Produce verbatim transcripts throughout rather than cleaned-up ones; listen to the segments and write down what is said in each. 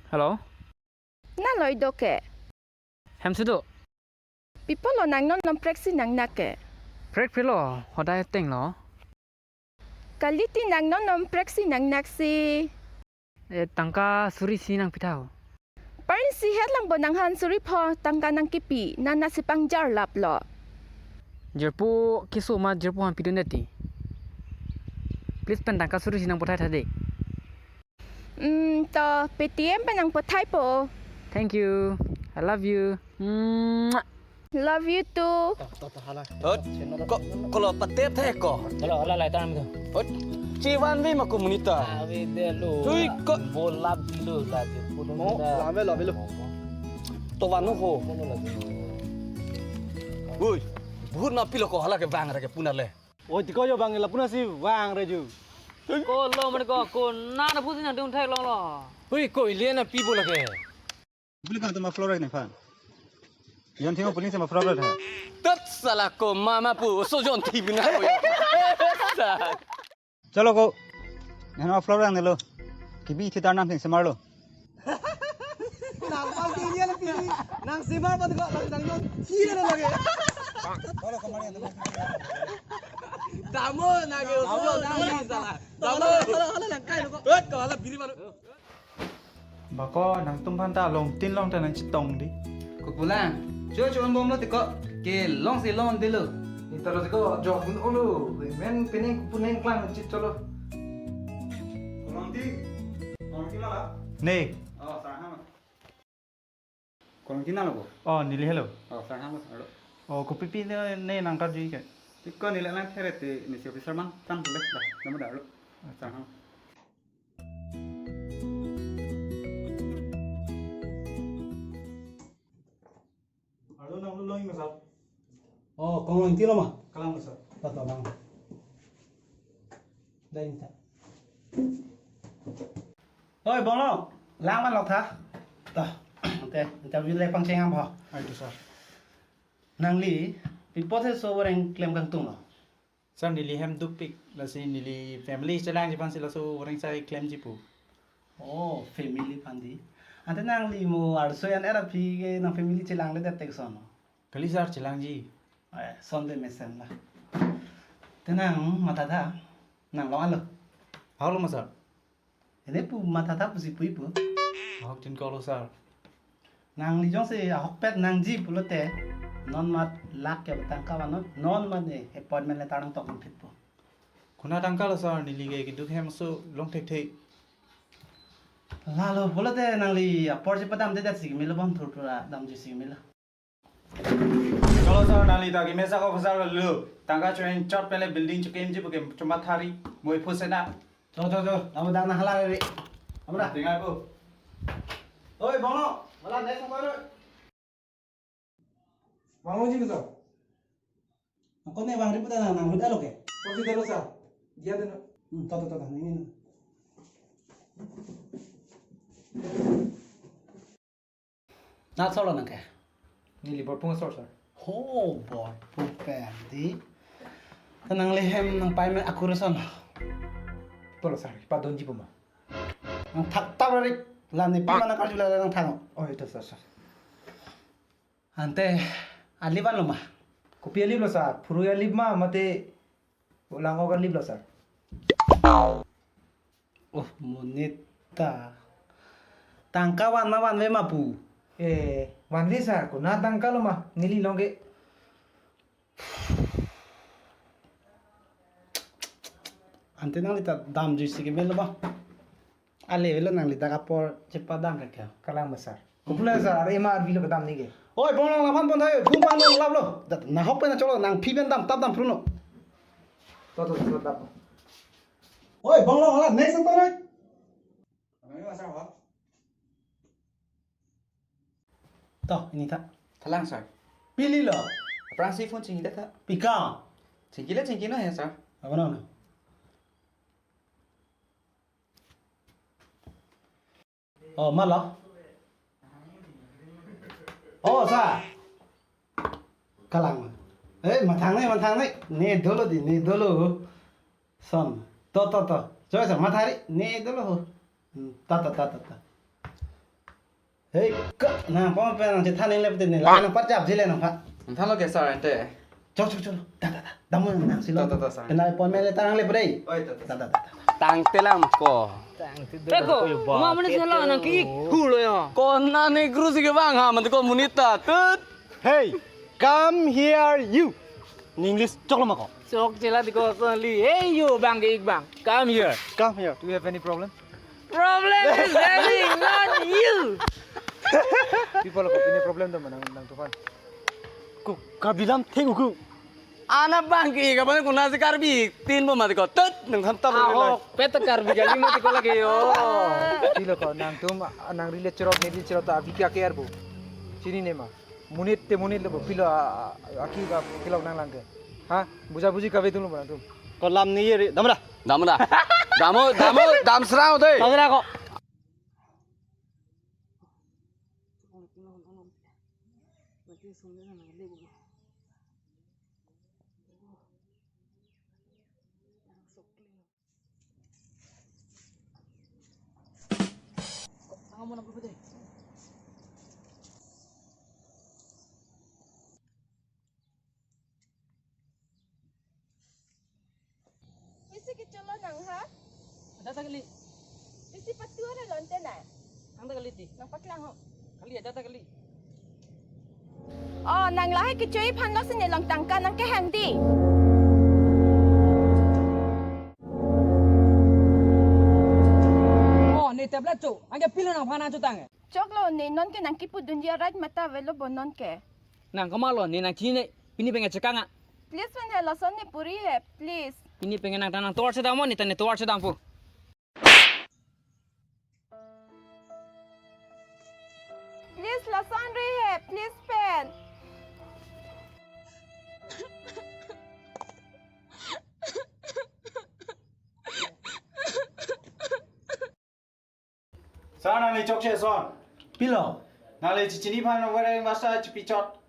Hello? Nang loi do ke? Hem si do. Pi apotlo nang non non preksi nangnak ke? Prek phelo, hodai tenglo. Kalite nang non non preksi nangnak si. Eh, tangka suri si nangpi tha ho. Parin si het lang bo nangphan suri pho tangka nangkipi, nang nasi pangjar laplo. Jirpo keso ma jirpo aphan pidun det ti. Please pen tangka suri si nangpathai tha dei. Hmm, to Paytm pen nangpathai po. Thank you. I love you. Mwah. Love you too. Hot, ko, kolo patep the ko. Kolo, ala lai tanam tu. Hot, chivan vi ma komunita. Avi de lo. Tui ko. Bola bilo la de. Mo, lame, lame lo. To vanu ho. Ui, buhut ma pilo ko hala ke bang re ke punale. Oi, tiko yo bang la puna si bang re ju. Kolo man ko, ko na na pusi nang dum thek long lo. Ui, ko ilian na pi bola ke. Bili kan tuma floor ne fan. Yon thimo puling sama floor ha. Tat sala ko mama pu so yon thi bina ko. Sa. Chalo ko. Nang floor ang nelo. Kibi thi tar nam thing semar lo. Nang pal thi niya lagi. Nang semar pa ko nang nang yon thi na lagi. Damo na ke so damo ni sala. Damo. Hala hala nang kai lo ko. Hot ko hala biri malu. Bako nangtum aphan ta longtin long ta nangchetong dei. Kopulang. Cho cho bom lo tiko. Ke long si long dei lo. Ni ta lo tiko jok pun olo. Men pining kupuning klang chit cholo. Kolongti. Kolongti mala? Ne. Oh, sarham. Kolongti nalo ko? Oh, neli hello. Oh, sarham alo. Oh, kopipi ne ne nangkarju ke? Tiko neli lang therete nisi officer man tan pule dah. Nama dah lo. Sarham. Alo, nang lo longin ma sir? Oh, Kongrongti lo ma? Kalang ma sir. Ta ta lang. Dah ini ta. Oi, Bonglong, lang man lok tha. Ta, okay, interview le pangcheng am pho. Ai to sir. Nangli, pi apot si so voreng klem kangtung lo? Sir, neli hem dukpik, lasi neli family chelangji aphan si laso voreng sai klemji pu. Oh, family aphan dei. Ante nangli mo arso an era phi ke nang family chelang le det tek son. Kali sir, chelangji. Eh, son de mesen la. Te nang matha tha, nang long alo. Hau lo ma sir? Ene pu matha tha pusi pu ipu. Ahok tin kolo sir. Nangli jongsi ahokpet nangji pulote, non mat lak ke tangka vannon, non mat ne appointment letter nangtok nangphit po. Kona tangka lo sir, neli ke keduk hem so long thekthek. Lalo pulote nangli apor chepadam de dat si melo bom thur thur a damji si melo. Chalo sir, nangli ta kemesa ko officer lo. Tangka choin chot pele building chokemji pu ke chomathari. Moi phusena. Cho, cho, cho. Amo dang na hala re. Amra. Tinggal ko. Oi, Bonglong. Hala next number. Bonglongji ko. Ako ne bang ri puta nang nang huda lo ke. Ko si delo sir. Dia delo. Hmm, to, to, to, to. Ini, ini. Na solo nang ke? Neli Borpung asor sir. Ho, Borpung pen dei. Nangli hem nangpei me akur ason. Tolo sir, padonji pu ma? Nang thak tap rik, la ne pi ma nangkarju la nang thang. Oh, ito sir, sir. Ante, alip an lo ma? Kopi alip lo sir? Phurui alip ma, mate langok alip lo sir? Oh, monit ta. Tangka van ma vanve ma pu? Eh, vanve sir, kona tangka lo ma? Neli long ke. Ante nangli ta damjuisi ke melo ba. Ale velo nangli ta kapor chepadam ke kya? Kalang ma sir. Kopulang sir, are ma arvi lo kedam ni ke. Oi, Bonglong laphan pon thayo, gum pan lo lap lo. Dat nahok pen cholo, nang phi pen dam, tap dam pruno. To, to, to, dam. Oi, Bonglong, hala, next ang tanai. Ano yung asa ko? To, ini ta. Thalang, sir. Pili lo. Aphrang si phone chingki ta tha. Pika. Chingki le chingki no ya, sir. Apa na? Oh, malo. Oh, sir. Kalang. Eh, mathang nai, mathang nai. Ne dolo di, ne dolo. Son. To, to, to. Coba sa, mathari. Ne dolo ho. Hmm, ta, ta, ta, ta, ta. Hei, ke, nang pon pen nang chethan nang lep tene, la nang parjap jile nang pa. Thanlo ke sir ante. Chok, chok, chok. Ta, ta, ta. Damu nang silo. Ta, ta, ta, sir. Penai pon mele ta nang lep dei. Oi, ta, ta. Ta, ta, ta, ta. Tangte lang ko. Teko, ma mane sala nang ki hulo ya. Ko na ne gru si ke bang ha, mate ko monit ta. Tut. Hey, come here you. In English, choklo ma ko. Chokche la di ko sali. Hey you, bang ke ik bang. Come here. Come here. Do you have any problem? Problem is having, not you. People ko pine problem do ma nang, nangtumphan. Ko kabilam theng uku. Ana bang ke ik abang ko na si Karbi tin bo mati ko tut nang than tar. Ahok, pet Karbi kali mati ko lagi yo. Pilo ko nangtum, nang relate cherok, ne relate cherok ta abi kya care bo. Chinine ma. Monit te monit lo bo, pilo a, a, aki ka pilo nang lang ke. Ha? Buja buji kave tum lo bo nangtum. Ko lam ni ye ri, dam ra. Dam ra. Damo, damo, dam srang dei. Dam ra ko. Isi kecolo nang ha? Ada tak kali? Isi patu ada lonte na? Ang tak kali ti? Nang paklang ho. Kali ada tak kali? Oh, nang lahai kecoi phan lo sini long tangka nang kehang di. Oh, ne tablet cho. Angke pilo nang phan cho tang. Choklo ne non ke nang kipu dundia right mata velo bo non ke. Nang komatlo ne nang chini pini pengen chekang a. Please pen he lason ne puri he, please. Pini pengen nang tanang tovar sedang mo ne tane tovar sedang pu. Please lason ri he, please pen. Sir, nangli chokche son. Pilo. Nangli chichini phan over masa chipichot.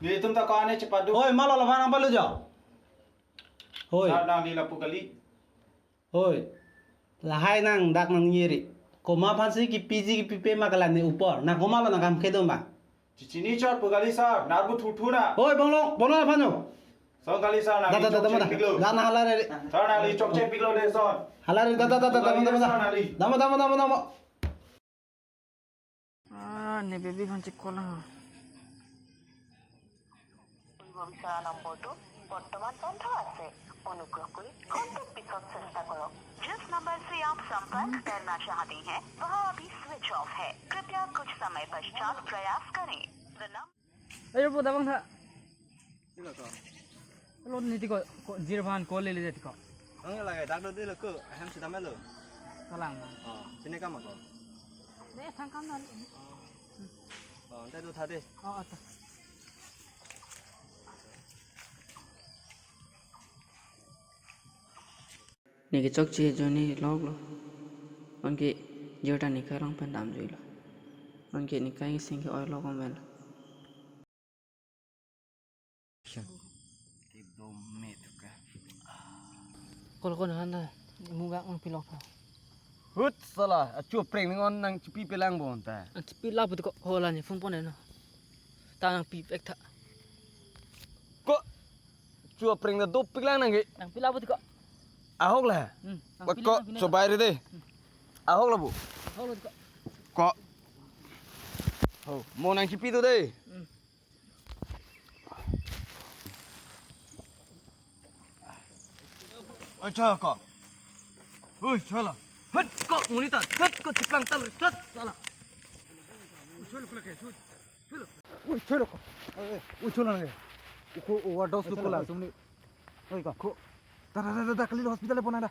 Nelitum ta ko-an ne chepadu. Hoi, malo laban ang palu jo. Hoi. Sir, nangli lapu kali. Hoi. Lahai nang dak nang yeri. Komat aphan si kipiji kipipe ma kalan ne upor. Nang komatlo nang kam kedom ba. Chichini chot pu kali sir, narbu thuthu na. Oi, bonglong, bonglong aphan yo. Son kali sir, da, nangli da, da, da, chokche da, da. Piklo. Da, na hala re. Sir, nangli chokche piklo de son. Hala re, da, da, da, da, da, da, da, da. Sir, nangli. Dama, dama, dama, dama. Ah, ne baby phan chek kola. পূৰ্ব বিচৰা নম্বৰটো বৰ্তমান বন্ধ আছে। অনুগ্ৰহ কৰি ঘণ্টাৰ পিছত চেষ্টা কৰক। जिस नंबर से आप संपर्क करना चाहते हैं, वह अभी स्विच ऑफ है। कृपया कुछ समय पश्चात प्रयास करें। The num- Ayo, po, dabang tha. Silo ko. Lo ni tiko, ko, zero phan, ko lele tiko. Ang lagay, dak do dilo ko, aham si damelo. Kalang na. Oh, sini kam ako. Ne, thang kam na. Oh, ante do tha de. Oh, ata. Ne kechokche ajoine lok lo. Anke jirta ne karong pen damjuilo. Anke ne kai sing ke oil lok om vel. Kol kon han da. Mu bak nang pilok tha. Hut sala, achu prank nang on nang chipi pelang bon ta. Ang chipi la puti ko hola ni phone pon no. Ta nang pi pek tha. Ko chu apring na dopik lang nang ke. Nang pila buti ko. Ahok la. Hmm, nang Wa pila ko nang pila. Chobai re de. Hmm. Ahok la bu. Ahok la ko. Ko. Ho, mo nang kipi tu de. Hmm. Oi, cho ko. Oi, cho la. Hut ko, monit ta. Hut ko, chiplang tal. Hut, sala. Oi, cho la ke. Hut. Ui, cholo ko. Ui, cholo nang. Uko overdose lo ko la sumni. Oi, ko. Ko. Da, da, da, da, da, kali hospital pon da.